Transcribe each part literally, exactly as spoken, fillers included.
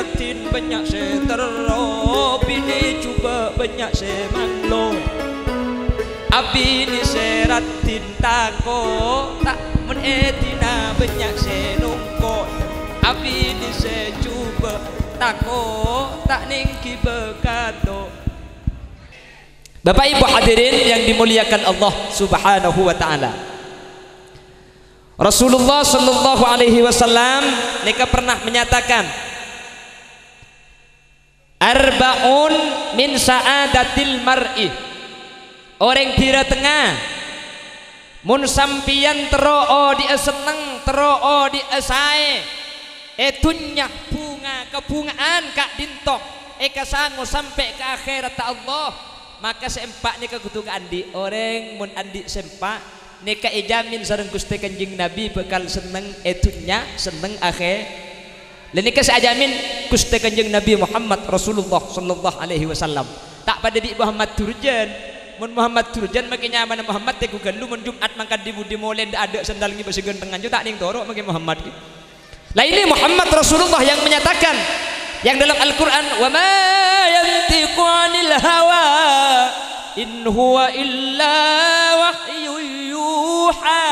Raddhin bânnya' sè terro, binè jhubâ' bânnya' sè malo. Abinè sè raddhin tako', ta' mon èdina bânnya' sè nongko'. Abinè sè jhubâ' tako', ta' nèngghi bâkato. Bapak Ibu hadirin yang dimuliakan Allah Subhanahu wa Ta'ala. Rasulullah sallallahu alaihi wasallam nèka pernah menyatakan, "Arba'un min sa'adatil mar'i." Orèng bhira tengnga, mon sampèyan terro odi'â senneng, terro odi'â saè, è dhunnya bhunga-kabhunga'an ka'dinto èkasango sampè' ka akhèratta Allah, maka sè empa' nèka kodhu kaandi'. Orèng mon andi' sè empa', nèka èjamin sareng Ghustè Kanjeng Nabi bhâkal senneng è dhunnya, senneng akhè-, la nèka sè ajamin Ghustè Kanjeng Nabi Muhammad Rasulullah sallallahu alaihi wasallam. Ta' padâ bi' Muhammad Durjan. Mon Muhammad Durjan makè nyamana Muhammad, tèghu ghâllu, mon Jum'at mangkat dhi-budhi molè dâ'-adâ' sandal ngibâ sè ghântengngan, jhâ' ta' nèng toro' makè Muhammad ghi. Lah, ini Muhammad Rasulullah yang menyatakan, yang dalam Al-Quran, "Wa ma yantiqu 'anil hawa, in huwa illa wahyun yuha."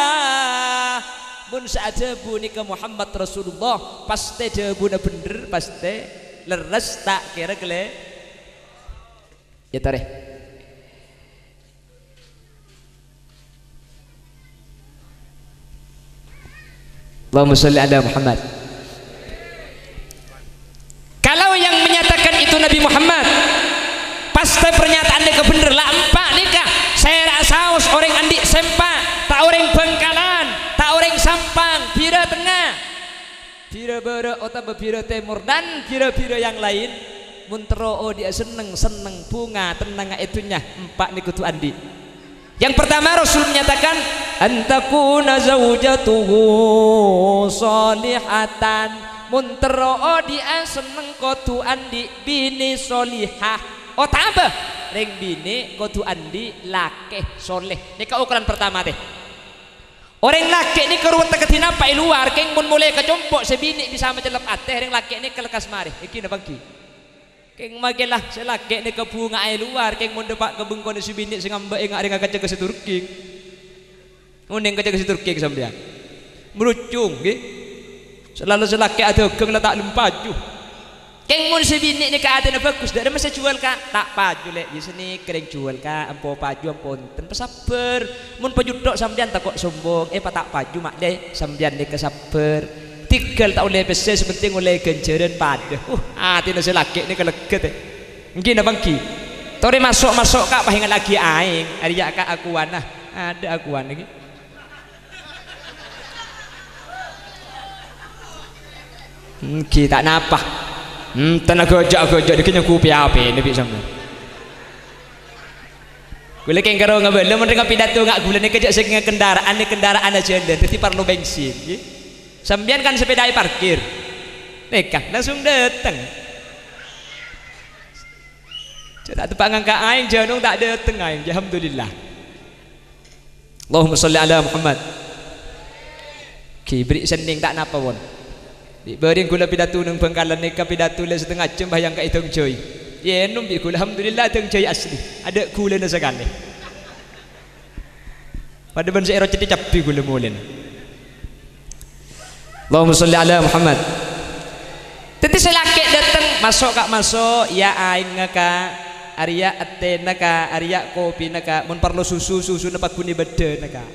Mon sè adhâbu nèka Muhammad Rasulullah, pastè dhâbuna bhendher, pastè lerres, ta' kèra kalè-, Ya, tarè. Allahumma shalli ala Muhammad. Kalau yang menyatakan itu Nabi Muhammad, pastè pernyataan nèka bhendher. La empa' nèka, sèra saos orèng andi' sè empa', ta' orèng Bangkalan, ta' orèng Sampang, bhira tengnga. Bhira bârâ' otabâ bhira tèmor, dan bhira-bhira yang lain, mon terro odi'â senneng, senneng, bhunga, tennangnga è dhunnya, empa' nèka kodhu andi'. Yang pertama, Rasul menyatakan, "An takuna zaujatuhu shalihatan." Mon terro odi'â senneng, kodhu andi' binè shalihah. Otabâ, rèng binè kodhu andi' lakè shalèh. Nèka okoran pertama, tè. Orèng lakè' nèka ruwetta kadhi napa è lowar, kèng mon molè ka compo' sè binè' bisa macellep atè, rèng lakè' nèka lekkas marè, èngghi napa èngghi? Kèng makè la sè lakè' nèka bhunga'a è lowar, kèng mon dâpa' ka bengkona sè binè' sè ngambâ' ènga' rèng akajâgâ sè Turki. Onèng kajâgâ sè Turki sampèyan. Mrucung, ngghi. Selalu sè lakè' adhâghâng la ta' lem paju. Kèng mon sè binè' nèka atèna bhâghus, dâ' remma sè jhuwâl, Ka'? Ta' paju, Lè'. Iyâ, sanèka rèng jhuwâl, Ka'. Ampo paju, ampo enten. Pasabbhâr. Mon paju tok sampèyan tako' sombong. Èpata' paju, Ma', Lè'. Sampèyan nèka sabbhâr. Tèghâl ta' ollè pèssè, sè pentèng ollè ghânjhârân padâ. Uh, atèna sè lakè' nèka lega, tè. Èngghi napa èngghi? Torè maso'-maso', Ka', pas èngallaghi aèng. Arèya, Ka', akowana. Adâ' akowana, ghi. Èngghi, ta' napa. Enten agâjâ-agâjâ, dhika nyangghu pè-apèna bi' sampèyan. Ghulâ kèng karo ngabâlâ, mon rèng apidato nga' ghulâ nèka jhâ' sakènga kendaraan, nè kendaraan ajhâlân, dhâddhi parlo bensin, ghi. Sampèyan kan sepèda èparkir. Nèka, langsung dâteng. Jhâ' ta' teppa' ngangka' aèng, jhânong ta' dâteng aèng, alhamdulillah. Allahumma shalli ala Muhammad. Ghi, bâri' sennèng ta' napa, pon. Bi' bâriyang ghulâ pidato neng Bangkalan nèka pidato la satengnga jam, bâ' èyangka'è dângjâi. Ènom bi' ghulâ, alhamdulillah, dângjâi asli. Adâ' ghulâna sakalè. Padâ bân sè èro cèddhi cabbhi ghulâ molèna. Allahumma shalli ala Muhammad. Dhâddhi sè lakè' dâteng, "Maso', Ka', maso'. Iyâ, aèngnga, Ka'. Arèya ètèna, Ka'. Arèya kopina, Ka'. Mon parlo susu, susuna paggun è bâddhâna, Ka'."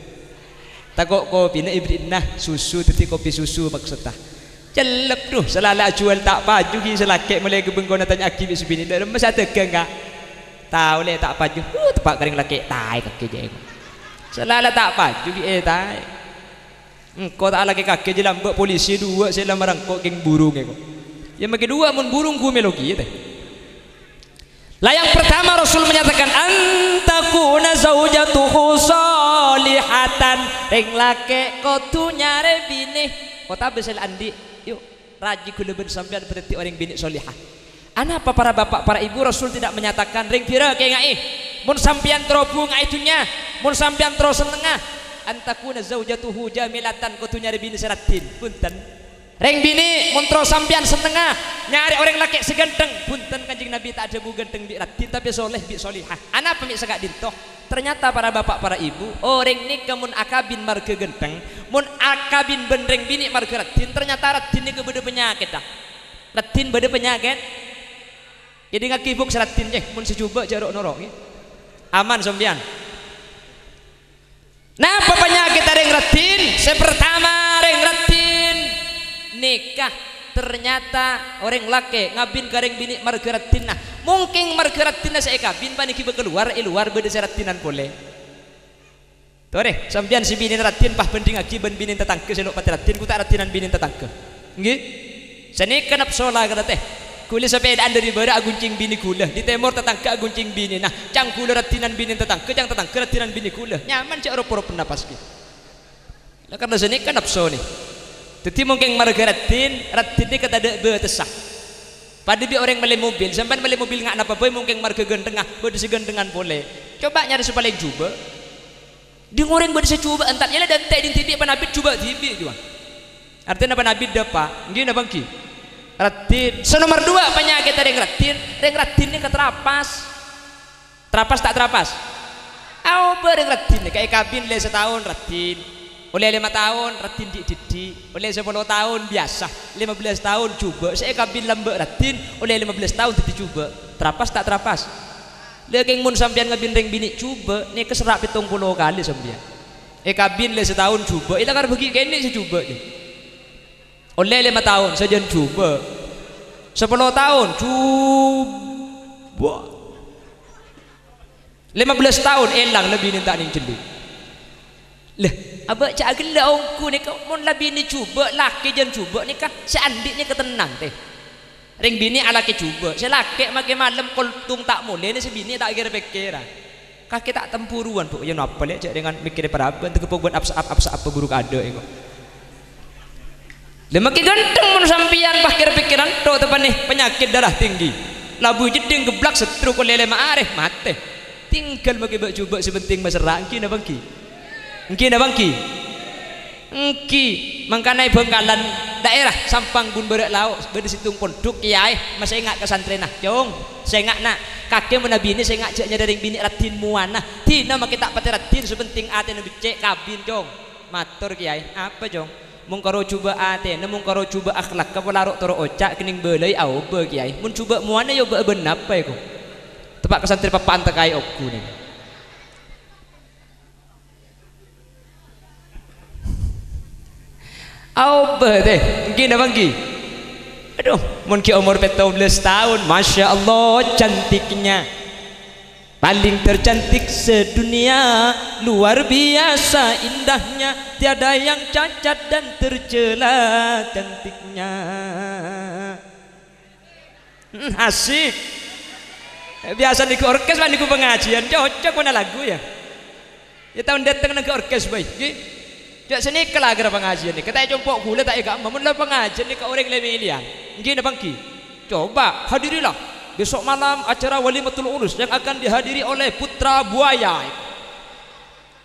Tako' kopina èbèrri'na susu, dhâddhi kopi susu maksodda. Cellep, dhu, sè la la ajhuwâl ta' paju ghi' sè lakè' molaè ka bengkona tanya'aghi bi' sè binè', "Dâ' remma sè adhâghâng, Ka'?" "Tao, Lè', ta' paju." Uh, teppa' ka rèng lakè' taè kakè jhâ' engko'. Sè la la ta' paju ghi' è taè. Engko' ta' alakè kakè jhâ' lambâ' polisi duwâ' sè la marengko' kèng burung engko'. Iyâ, makè duwâ' mon burung ghu mèlo kèya, tè. Lah, yang pertama Rasul menyatakan, "An takuna zaujatuhu shalihatan." Rèng lakè' kodhu nyarè binè otabâ sè la andi'. Yu, rajhi ghulâ bân sampèyan padâddhi orèng binè' shalihah. Anapa para bapak, para ibu, Rasul tidak menyatakan, "Rèng bhira kènga'è, mon sampèyan terro bhunga'a è dhunnya, mon sampèyan terro sennengnga, an takuna zaujatuhu jamilatan, kodhu nyarè binè sè raddhin." Bhunten. Rèng binè', mon terro sampèyan sennengnga nyarè orèng lakè' sè ghântheng, bhunten, Kanjeng Nabi ta' adhâbu ghântheng bi' raddhin, tapè soleh bi' solehah. Anapa mè' sè ka'dinto? Ternyata para bapak, para ibu, orèng nèka mon akabin marghâ ghântheng, mon akabin bân rèng binè' marghâ raddhin, ternyata raddhin nèka bâdâ panyakèt, ah. Raddhin bâdâ panyakèt. Jadi ngaghi buk sè raddhin, eh, mon sè jhubâ' jhâ' ro'-noro', ngghi. Aman sampèyan. Napa panyakèdhâ rèng raddhin? Sè partama, rèng raddhin nèka ternyata orèng lakè' ngabin ka rèng binè' marghâ raddhinna. Mongkèng marghâ raddhinna sè èkabin panèka bâ' kalowar, è lowar bâdâ sè raddhinan polè. Torè, sampèyan sè binèna raddhin, pabhândhingngaghi bân binè tatangghâ sè lo' patè raddhin, ghu ta' raddhinan binè tatangghâ. Ngghi? Sanèka napso la kala tè. Ghulâ sapèdaan dâri bârâ' aghunchèng binè ghulâ. Dâri tèmor tatangghâ aghunchèng binèna. Ca'na ghulâ raddhinan binè tatangghâ, ca'na tatangghâ raddhinan binè ghulâ. Nyaman cè' ro'-poro' napas ghi. La karna sanèka napsona. Dâddhi mongkèng marghâ raddhin, raddhin nèka tadâ' bâtessa. Padâ bi' orèng mellè mobil, sampèyan mellè mobil nga' napa bhâi mongkèng marghâ ghânthengnga, bâdâ sè ghânthengngan polè. Coba nyarè sè palèng jhubâ'. Ding orèng bâdâ sè jhubâ' entar, yâ la dântè' ding dhibi' panabit jhubâ' dhibi' jhuwa. Artèna panabit dâpa', ngghi napa ngghi? Raddhin. Sè nomer duwâ' panyakèdhâ rèng raddhin, rèng raddhin nèka trapas. Trapas ta' trapas? Aobâ rèng raddhin nèka èkabin ollè sataon raddhin, ollè lèma taon raddhin dhi'-dhiddhi', ollè sapolo taon biyasa, lèma bellâs taon jhubâ', sè èkabin lambâ' raddhin, ollè lèma bellâs taon dhâddhi jhubâ'. Trapas ta' trapas? Lha kèng mon sampèyan ngabin rèng binè' jhubâ', nèka serra' pèttong polo kalè sampèyan. Èkabin ollè sataon jhubâ', èla karep bâgi kènè' sè jhubâ', jâ. Ollè lèma taon, sajân jhubâ'. Sapolo taon, jhubâ'. Lèma bellâs taon, èlang la binè ta' nèng jhellu. Lha, abâ' jâ' ghellâ' ongghu nèka, mon la binè jhubâ', lakè jân jhubâ' nèka, sè andi' nèka tennang, tè. Rèng binè' alakè jhubâ', sè lakè' makè malem kolthung ta' molè, nè sè binè' ta' kèr-pèkkèra. Kakè ta' temburuwân, Bu, yâ napa lè' jâ' rèngan mèkkèrè paraban, tègghâ pok bân apsa-, ap-, apsa-, apa buruk adâ' èko. Lha makè ghântheng mon sampèyan pas kèr-pèkkèran tho' teppanè panyakèt darah tinggi. Labu jheddhing geblak stroke ollè lèma arè matè. Tinggal makè bâ' jhubâ' sè pentèng maserra', ènggi napa ènggi? Ènggi napa ènggi? Ènggi, mangkana è Bhângkalan, daerah Sampang Bun Bârâ' Lao', bâdâ sèttong pondhuk kèyaè masènga' ka santrèna, "Cong, sènga', Na', kakè mon abinè sènga' jâ' nyarè rèng binè' raddhin mowana. Dina makè ta' patè raddhin, sè pentèng atèna beccè', kabin, Cong." Mator kèyaè, "Apa, Cong?" "Mon karo jhubâ' atèna, mon karo jhubâ' akhlakka, pola ro'-toro' oca' kennèng bâlâi aobâ, kèyaè. Mon jhubâ' mowana, yâ obâ bân apa, èko?" Teppa' ka santrè pappa'an tèkaè ongghu nèng. Aobâ, tè. Ènggi napa ènggi? Aduh, mon ghi' omor pèttong bellâs taon, Masya Allah, cantiknya. Paling tercantik sedunia, luar biasa indahnya, tiada yang cacat dan tercela cantiknya. Hmm, asik. Biyasa nèko orkes, bân nèko pangajiân, cocok mana lagu, yâ. Yâ, taon dâteng nèko orkes bhâi, ghi. Jâ' sanèka la aghâr pangajiân nèka. Ta' è compo' ghulâ, ta' è ka'emma. Mon la pangajiân nèka orèng lè-mèlèyan. Ènggi napa ènggi? Coba, hadirilah besok malam acara Walimatul Urus yang akan dihadiri oleh Putra Buaya.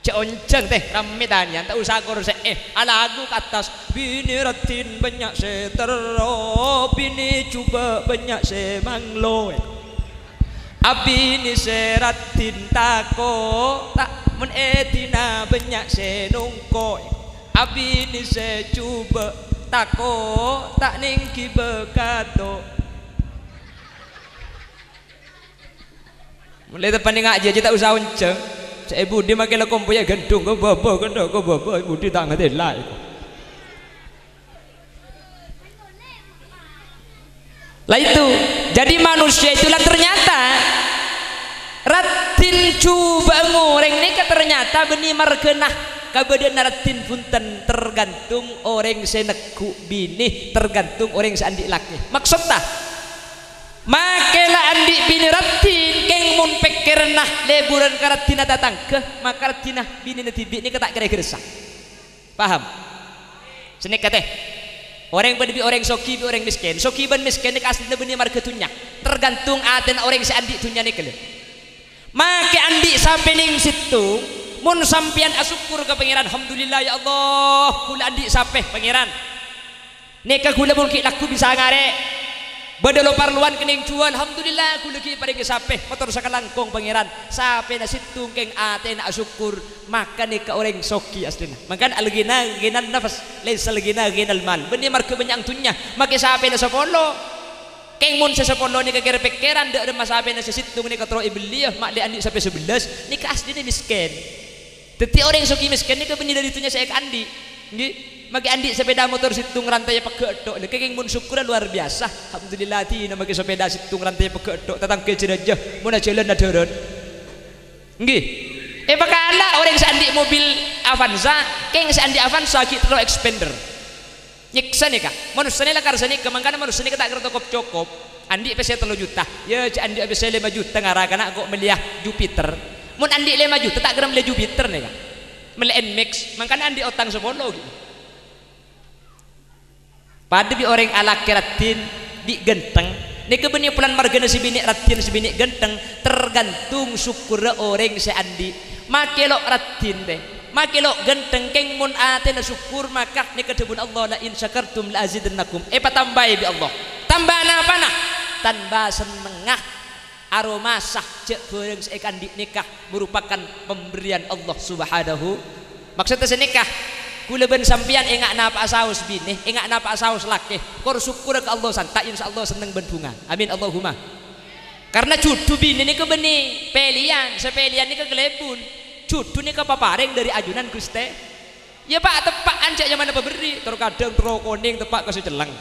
Jâ' onjhâng, tè, rammè tanèyan, ta' osa korsè'è. Alagu ka attas, binè raddhin bânnya' sè terro, binè jhubâ' bânnya' sè manglo. Abinè sè raddhin tako', ta' mon èdina bânnya' sè nongko'. Abinè sè jhubâ' tako', ta' nèng ghibâ kato'. Molaè teppanè ngajhi jâ' ta' osa onjhâng. Sè è budi makè la kompoyya ghândhung, kobâbâ, ghândhung, kobâbâ, budi ta' ngatèla. La itu, jadi manusia itulah ternyata raddhin jhubâ' ngorèng nèka ternyata bânnè marghâna kabâdâ'ânna raddhin bhunten, tergantung orèng sè neggu' binè, tergantung orèng sè andi' lakè. Maksodda, makè la andi' binè raddhin, kèng mon pèkkèranna lèbhurân ka raddhinna tatangghâ, maka raddhinna binèna dhibi' nèka ta' kèra ghârsa. Paham? Sanèka, tè. Orèng padâ bi' orèng soghi bi' orèng mèskèn. Soghi bân mèskèn nèka aslina bânnè marghâ dhunnya. Tergantung atèna orèng sè andi' dhunnya nèka, lho. Makè andi' sapè nèng sèttong, mon sampèyan asokkor ka Pangèran, "Alhamdulillah, ya Allah, kaulâ andi' sapè, Pangèran." Nèka ghulâ mon ghi' lagghu bisa ngarè'. Bâdâ lo-parlowan kennèng jhuwâl, alhamdulillah, ghulâ ghi' èparèngè sapè, motor sakalangkong Pangèran. Sapèna sèttong kèng atèna asokkor, maka nèka orèng soghi asllina. Mangkana al-ghina ghinan nafs, laisal ghina ghinal mal. Bânnè marghâ bânnya'an dhunnya, makè sapèna sapolo. Kèng mon sè sapolo nèka kèr-pèkkèran dâ' remma sapèna sè sèttong nèka terro èbelliyâ, ma' lè andi' sapè sabellâs, nèka asllina mèskèn. Dhâddhi orèng soghi mèskèn nèka bânnè dâri dhunnya sè èkaandi'. Ngghi. Makè andi' sapèda motor sèttong rantèyâ pegghâ' tho'. Lha kèng mon sokkorra lowar biyasa. Alhamdulillah, dinah makè sapèda sèttong rantèyâ pegghâ' tho', tatangghâ jâ-rajâ, mon ajhâlân adhârân. Ngghi. Èpakala orèng sè andi' mobil Avanza, kèng sè andi' Avanza ghi' terro Xpander. Nyèksa nèka. Manossa nè lakar sanèka, mangkana manossa nèka ta' kèra tokop-cokop. Andi' pèssè tello juta. Yâ, jhâ' andi' pèssè lèma juta ngara kana' ko' mellèya Jupiter. Mon andi' lèma juta ta' kèra mellè Jupiter nèka. Mellè Nmax, mangkana andi' otang sapolo ghi'. Padâ bi' orèng alakè raddhin, bi' ghântheng. Nèka bânnè polana marghâna sè binè' raddhin, sè binè' ghântheng, tergantung sokkorra orèng sè andi'. Makè lo' raddhin, tè. Makè lo' ghântheng, kèng mon atèna sokkor, maka nèka dhâbuna Allah, "La in syakartum la azidannakum." Èpatambâi bi' Allah. Tamba napana? Tamba sennengnga. Aromasa jhâ' bhârâng sè èkaandi' nèka merupakan pemberian Allah Subhanahu. Maksodda sanèka, ghulâ bân sampèyan enga' napa'a saos binè, enga' napa'a saos lakè, kor sokkorra ka Allah santa', insyaallah senneng bân bhunga. Amin, Allahumma. Karna jhudhu binè nèka bânnè pèlèyan, sè pèlèyan nèka kalèbun. Jhudhu nèka paparèng dâri ajunan Ghustè. Yâ, Pa', teppa'an jhâ' nyamana paberri', terkadang terro konèng teppa' ka sè celleng.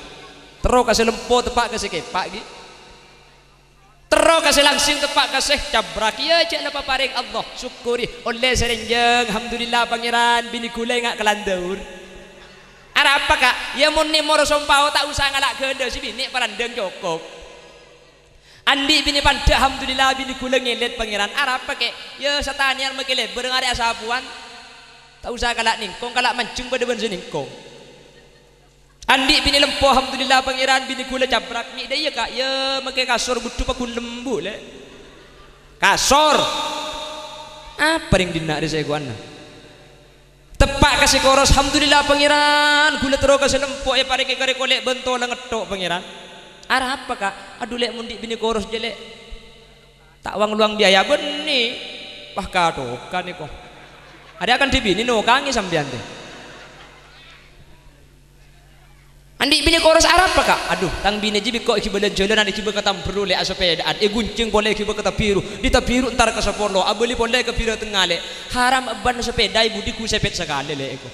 Terro ka sè lempo teppa' ka sè kèpa', ghi. Terro ka sè langsing teppa' ka sè cabrak, yâ, jhâ' la paparèng Allah, sokkorè. Ollè sè rènjhâng, alhamdulillah, Pangèran, binè ghulâ enga' kalandaur. Arapa, Ka'? Yâ, mon nèmor sompao ta' osa ngala' ghâlâ, sè binè parandhâng cokop. Andi' binè pandhâ', alhamdulillah, binè ghulâ ngèlèt Pangèran. Arapa, Kè'? Yâ, satanèyan makè lèbâr ngarè' asapowan. Ta' osa kala' nèngkong, kala' manjheng padâ bân sè nèngkong. Andi' binè lempo, alhamdulillah, Pangèran, binè ghulâ cabrak. Mè' dâ' iyâ, Ka', yâ, makè kasor budhu paggun lembu', Lè'. Kasor. Apa rèng dinna' rè saèkowanna? Teppa' ka sè koros, alhamdulillah, Pangèran, ghulâ terro ka sè lempo, èparèngè karè kolè' bân tola ngetthok, Pangèran. Arapa, Ka'? Adhu, Lè', mon andi' binè koros jiyâ, Lè'. Ta' wang-lowang biaya bânnè. Wah, katokan èko. Arèya kan dhi binè nokangè sampèyan, tè. Andi' binè koros arapa, Ka'? Adhu, tang binè jiyâ bi' ko' èghibâ lan-jhâlânan, èghibâ ka tamberru, Lè', asapèdaan, èghunjhing polè èghibâ ka Tabiru, dhi Tabiru entar ka Sapolo, abâli polè ka Bhiratengnga, Lè'. Haram bân sapèda è budi ghu sèpèt sakalè, Lè', èko.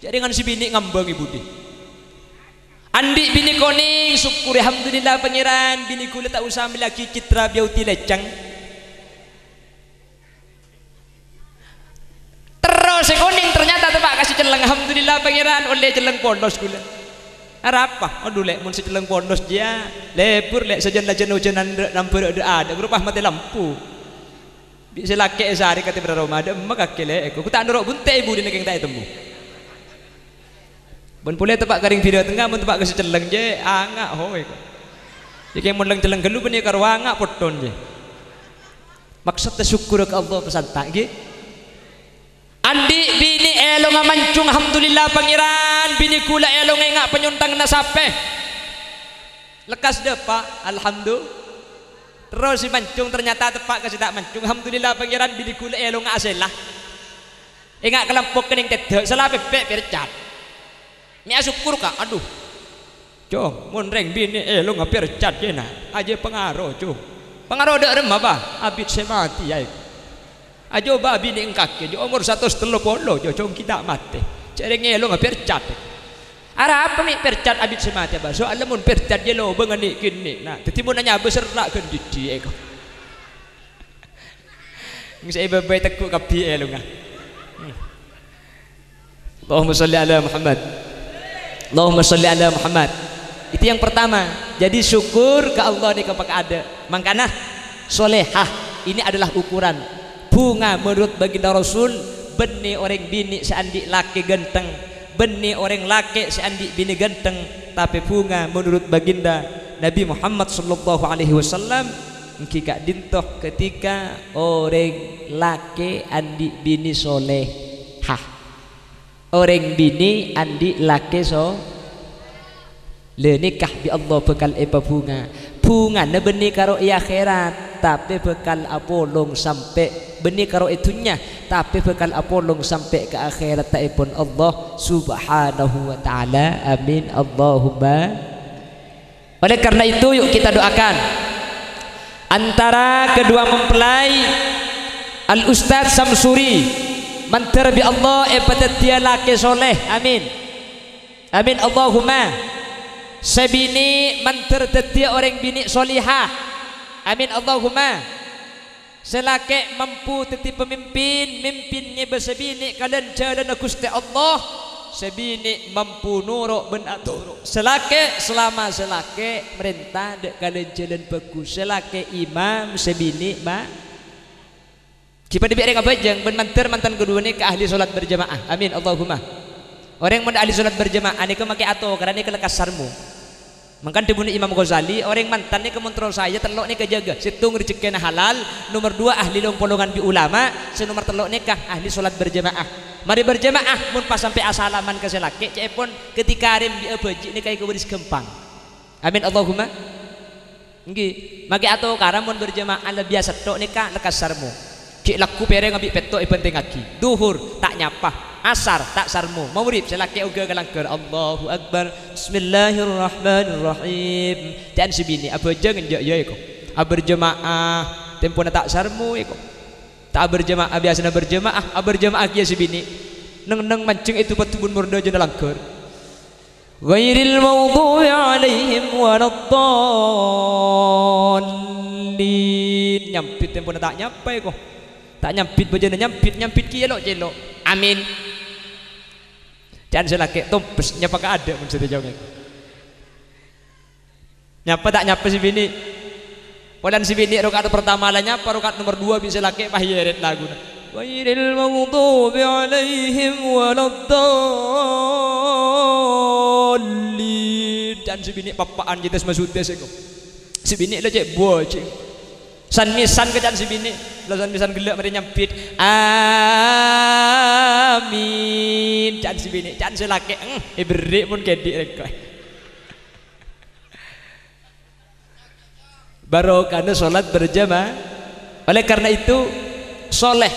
Jhâ' rèngan sè binè ngambâng è budi. Andi' binè konèng, sokkorè, alhamdulillah, Pangèran, binè ghulâ ta' osa mellèyaghi Citra Beauty lècèng. Terro sè konèng ternyata teppa' ka sè celleng. Alhamdulillah, Pangèran, ollè celleng polos ghulâ. Arapa? Adhu, Lè', mon sè celleng polos jiyâ, lèbur, Lè', sajân la jân-ojânan dâ' nambârâ' dâ' adâ', ghârupa matè lampu. Bi' sè lakè' èsarè ka tèbra roma, dâ' emma kakè, Lè', èko. Ghu ta' noro' bunte' è budina kèng ta' ètemmo. Bân polè teppa' ka rèng Bhiratengnga, mon teppa' ka sè celleng, jiyâ, anga', ho, èko. Jiyâ kèng mon leng-celleng ghâllu bânnè karo anga' potton, jiyâ. Maksodda sokkorra ka Allah pasanta', ghi. Andi' binè èlongnga manjhung, alhamdulillah, Pangèran, binè ghulâ èlongnga enga' panyontangnga sapè. Lekkas dâpa', alhamdu-, terro sè manjhung ternyata teppa' ka sè ta' manjhung, alhamdulillah, Pangèran, binè ghulâ èlongnga asèla. Enga' kalambhuk kennèng tèdhâ', sala pèpè' pèrcat. Mè' asokkor, Ka', adhu. Cong, mon rèng binè èlongnga pèrcat jiyâ, na, ajiyâ pangaro, Cong. Pangaro dâ' remma, Pa'? Abit sè matè, yâ, èko. Ajhubâ' abinè èngkakè, jhâ' omor satos tello polo, jhâ' cong ghi' ta' matè. Jhâ' rèng èlongnga pèrcat. Arapa mè' pèrcat abit sè matè, Pa'? Soalla mon pèrcat jiyâ lobângnga nè'-kènè', na. Dhâddhi mon anyabâ serra' ghân dhiddhi', èko. Sè èbâbâi tegghu' kabbhi èlongnga. Hmm. Allahumma sholli ala Muhammad. Allahumma sholli ala Muhammad. Itu yang pertama. Jadi syukur ka Allah nèka pakaadâ'. Mangkana solehah ini adalah ukuran. Bhunga menurut baginda Rasul, bânnè orèng binè' sè andi' lakè ghântheng, bânnè orèng lakè' sè andi' binè' ghântheng, tapè bhunga menurut baginda Nabi Muhammad sallallahu alaihi wasallam èngghi ka'dinto ketika orèng lakè' andi' binè' solehah. Orèng binè' andi' lakè so-, Lè, nèka bi' Allah bhâkal èpabhunga. Bhungana bânnè karo è akhèrat, tapè bhâkal apolong sampè', bânnè karo è dhunnya, tapè bhâkal apolong sampè' ka akhèrattaèpon Allah Subhanahu wa Ta'ala. Amin, Allahumma. Oleh karena itu, yuk kita doakan antara kedua mempelai, Al Ustadz Samsuri, mandhâr bi' Allah èpadhâddhiyâ lakè soleh. Amin. Amin, Allahumma. Sè binè' mandhâr dhâddhiyâ orèng binè' solihah. Amin, Allahumma. Sè lakè' mampu dhâddhi pamimpin, mimpin ngèbâ sè binè' ka lan-jhâlânna Ghustè Allah. Sè binè' mampu noro' bân atoro'. Sè lakè', salama sè lakè' marènta dâ' ka lan-jhâlân bhâghus. Sè lakè' imam, sè binè' ma-, Ghi' padâ bi' orèng abhâjâng bân mandhâr mantan kaduwâ nèka ahli sholat berjamaah. Amin, Allahumma. Orèng mon ahli sholat berjamaah nèka makè atokaran nèka lekkas sarmo. Mangkana dhâbuna Imam Ghazali, orèng mantan nèka mon terro saè tello' nèka jâgâ. Sèttong rejekkèna halal, nomer duwâ' ahli long-polongan bi' ulama, sè nomer tello' nèka ahli sholat berjamaah. Marè berjamaah, mon pas sampè' asalaman ka sè lakè', ca'èpon ketika rèmbi'â bhâji' nèka èkabâris ghâmpang. Amin, Allahumma. Èngghi, makè atokaran mon berjamaah lebbi asètto' nèka lekkas sarmo. Ghi' lagghu pèrèng bi' pètto' èbhântèngngaghi. Dhuhur, ta' nyapa. Asar, ta' sarmo. Maghrib, sè lakè' ongghâ ka langghâr. Allahu Akbar. Bismillahirrahmanirrahim. Ca'na sè binè', abhâjâng enjâ' iyâ èko. Aberjamaah, tempona ta' sarmo èko. Ta' aberjamaah, biyasana berjamaah, aberjamaah kèya sè binè'. Neng-enneng manjheng èdhu paddhu bun mordhâjâna langghâr. Ghairil maghdubi 'alaihim waladdallin. Nyambit tempona ta' nyapa èko. Ta' nyambit bhâjâna nyambit, nyambit kèya lo'-cèlo'. Amin. Ca'na sè lakè' tompes nyapa kaadâ' mon sè tèjhâ ngèko. Nyapa ta' nyapa sè binè'. Polana sè binè' rakaat pertama la nyapa, rakaat nomer duwâ' bi' sè lakè' pas yèrèt laguna. Ghairil maghdubi 'alaihim waladdallin. Ca'na sè binè' pappa'an jâ' tas masudda sèko. Sè binè' la cè' buwâ' cè'. San-mèsan ka ca'na sè binè'. La san-mèsan ghellâ' marè nyambit. Amin. Ca'na sè binè', ca'na sè lakè'. Hmm, èberri' mon kèdhi' rèko. Barokahna sholat berjamaah. Oleh karena itu, soleh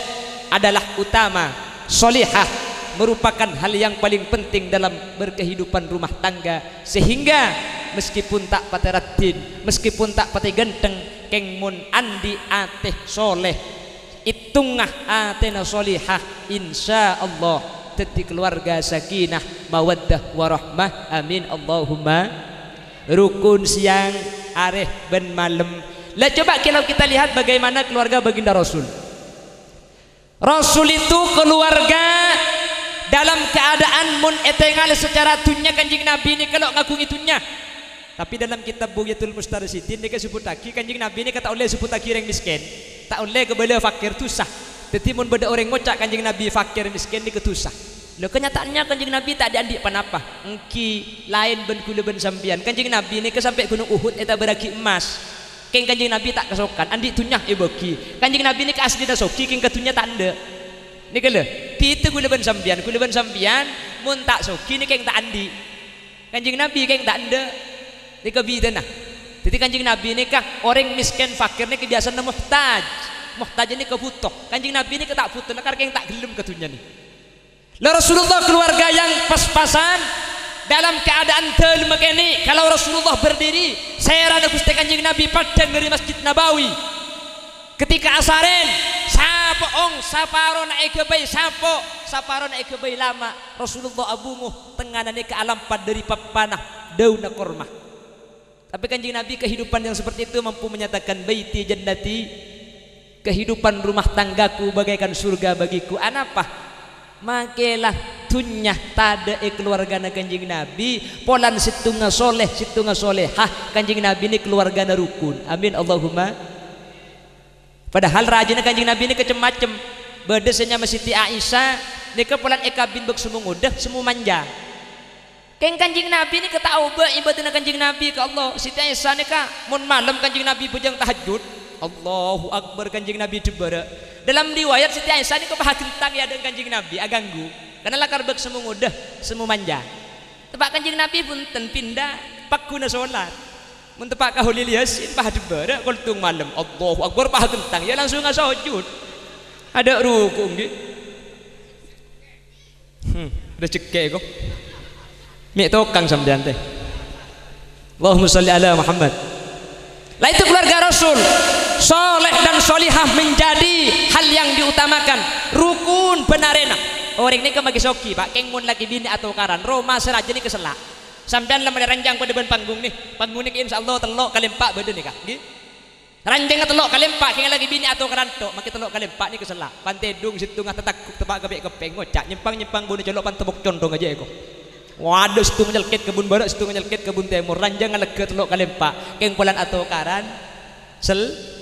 adalah utama, solihah merupakan hal yang paling penting dalam berkehidupan rumah tangga, sehingga meskipun ta' patè raddhin, meskipun ta' patè ghântheng, kèng mon andi' atè soleh, èttonga atèna solihah, insyaallah dhâddhi keluarga sakinah, mawaddah, warahmah. Amin, Allahumma. Rukun siang, arè, bân malem. Lah, coba kalau kita lihat bagaimana keluarga baginda Rasul. Rasul itu keluarga dalam keadaan mon ètèngalè secara dhunnya Kanjeng Nabi nèka lo' ngaghungè dhunnya. Tapè dalam kitab Bughyatul Mustarsyidin nèka èsebbhuttaghi Kanjeng Nabi nèka ta' ollè èsebbhuttaghi orèng mèskèn. Ta' ollè kabâlâ fakir, dhusa. Dhâddhi mon bâdâ orèng ngoca' Kanjeng Nabi fakir mèskèn nèka dhusa. Lho, kenyataannya Kanjeng Nabi ta' andi'-andi' ponapa. Èngghi laèn bân ghulâ bân sampèyan. Kanjeng Nabi nèka sampè' Ghunong Uhud ètabârraghi emmas. Kèng Kanjeng Nabi ta' kasokan, andi' dhunnya èbâghi. Kanjeng Nabi nèka aslina soghi, kèng ka dhunnya ta' endâ'. Nèka lho, bhidhâ ghulâ bân sampèyan, ghulâ bân sampèyan mon ta' soghi nèka kèng ta' andi'. Kanjeng Nabi kèng ta' endâ'. Nèka bhidhâna. Dhâddhi Kanjeng Nabi nèka orèng mèskèn fakir nèka biyasana muhtaj. Muhtaj nèka bhuto. Kanjeng Nabi nèka ta' bhuto, lakar kèng ta' ghellem ka dhunnya nèka. Lah, Rasulullah keluarga yang pas-pasan dalam keadaan dhâlem kènè'. Kalau Rasulullah berdiri, sèrana Ghustè Kanjeng Nabi padhâng dâri Masjid Nabawi. Ketika asarèn, sapo'ong, saparona èghâbây sapo', saparona èghâbây lama'. Rasulullah abhungo, tengngana nèka alampat dâri pappana dâunna korma. Tapè Kanjeng Nabi kehidupan yang seperti itu mampu menyatakan, "Baiti jannati, kehidupan rumah tanggaku bagaikan surga bagiku." Anapa? Makè la dhunnya tadâ' è keluargana Kanjeng Nabi, polana sèttonga soleh, sèttonga solehah, Kanjeng Nabi nèka keluargana rukun. Amin, Allahumma. Padahal rajina Kanjeng Nabi nèka cem-macem. Bâdâ sè nyama Siti Aisyah, nèka polana èkabin bâk sèmo ngodâ, sèmo manja. Kèng Kanjeng Nabi nèka ta' obâ ibâdâna Kanjeng Nabi ka Allah. Siti Aisyah nèka mon malem Kanjeng Nabi bhâjâng tahajjud, Allahu Akbar, Kanjeng Nabi dâbârâ. Dalam riwayat Siti Aisyah nèka pas aghentang è adâ'na Kanjeng Nabi, aganggu. Karna lakar bâk sèmo ngodâ, sèmo manja. Teppa' Kanjeng Nabi bhunten pinda. Pagguna sholat. Mon teppa' ka Kholil Yasin, pas dâmbârâ, koltung malem. Allahu Akbar, pas ghentang. Ya langsung asojud. Adâ' ruku', ngghi. Hmm, rejekè, kok. Mè' tokang sampèyan, tè. Allahumma sholli ala Muhammad. Lah, itu keluarga Rasul. Soleh dan solihah menjadi hal yang diutamakan. Rukun bân arèna. Orèng nèka maghi soghi, Pak. Kèng mon lakè binè' atokaran, roma sè rajâ nèka sella'. Sampèyan la malè ranjhâng padâ bân panggung nè. Panggung nèka insyaallah tello' kalè empa' bâdâ nèka, ngghi. Ranjhângnga tello' kalè empa', kèng lakè binè' atokaran tok, makè tello' kalè empa' nèka sella'. Pan tèdung sèttongnga tatagguk teppa' ka pè'-keppèng, ngoca', "Nyèmpang-nyèmpang bâna colo' pan tepok condhong ajâ, èko." Wadâ, sèttongnga nyelkèt ka bun bârâ', sèttongnga nyelkèt ka bun tèmor, ranjhângnga legghâ tello' kalè empa', kèng polana atokaran sel-,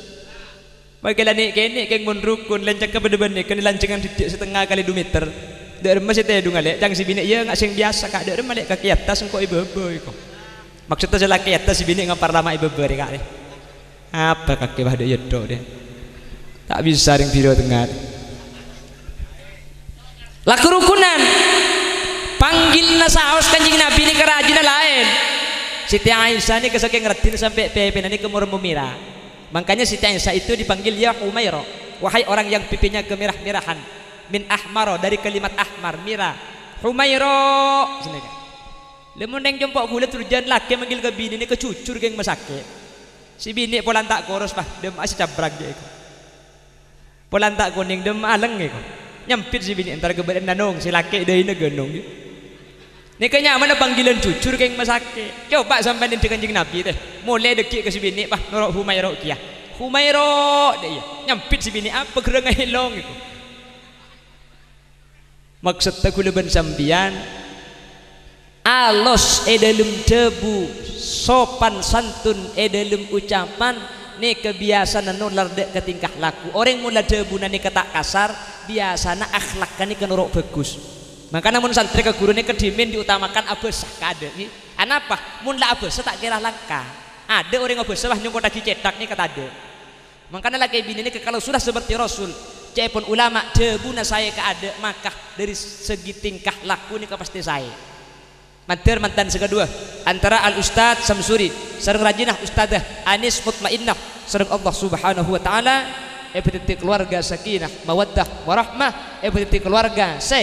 Makè la nè'-kènè' kèng mon rukun, lèncègghâ padâ bân nèka, lanjhângan dhiddhi' satengnga kalè du mèter. Dâ' remma sè tèdungnga, Lè'? Ca'na sè binè', "Iyâ, nga' sèng biyasa, Ka'. Dâ' remma, Lè', kakè attas engko' è bâbâ, èko." Maksodda sè lakè attas, sè binè' ngampar lama è bâbâ rè, Ka', rè. Apa kakè bâdâ è dâ', rè? Ta' bisa rèng bhiro tengnga. La karukunan. Panggilanna saos Kanjeng Nabi nèka rajina laèn. Siti Aisyah nèka sakèng raddhin sampè' pèpèna nèka mormo mèra. Makanya Siti Aisyah itu dipanggil, "Ya Humaira, wahai orang yang pipinya kemerah-merahan." Min ahmaro, dari kalimat ahmar, mèra. Humaira, sanèka. Lha mon rèng compo' ghulâ durjân lakè manggil ka binè nèka jujur kèng masakè'. Sè binè' polana ta' koros, pas, dâmma'a sè cabrang jâ' èko. Polana ta' konèng, dâmma'a lèng èko. Nyambit sè binè', "Entar ghâbâdhân nanong, sè lakè' dâina ghânong." Nèka nyamana panggilan jujur kèng masakè'. Coba sampèyan ènḍâ' Kanjeng Nabi, tè. Molè dhâggi' ka sè binè', pas, noro' Humaira kèya. "Humaira," dâ' iyâ. Nyambit sè binè', "Apa ghârângnga èlong èko?" Maksodda ghulâ bân sampèyan, alos è dâlem dhâbu, sopan santun è dâlem ucapan, nèka biyasana nolar dâ' ka tingkah laku. Orèng mon la dhâbuna nèka ta' kasar, biyasana akhlakka nèka noro' bhâghus. Mangkana mon santrè ka ghuru nèka dhimèn diutamakan abhâsa ka adâ', ghi. Anapa? Mon la abhâsa ta' kèra langka. Adâ' orèng abhâsa pas nyongkottaghi cèthak nèka tadâ'. Mangkana lakè binè nèka kalau sudah seperti Rasul, ca'èpon ulama, dhâbuna saè ka adâ', maka dâri segi tingkah laku nèka pastè saè. Mandhâr mantan sè kaduwâ, antara Al Ustadz Samsuri sareng rajina Ustadzah Anis Mutmainnah sareng Allah Subhanahu wa Ta'ala, èpadhâddhi keluarga sakinah, mawaddah, warahmah, èpadhâddhi keluarga sè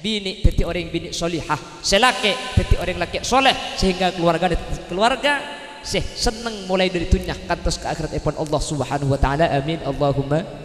binè' dhâddhi orèng binè' solihah, sè lakè' dhâddhi orèng lakè' soleh, sehingga keluargana dhâddhi keluarga sè senneng molaè dâri dhunnya kantos ka akhèrattèpon Allah Subhanahu wa Ta'ala. Amin, Allahumma.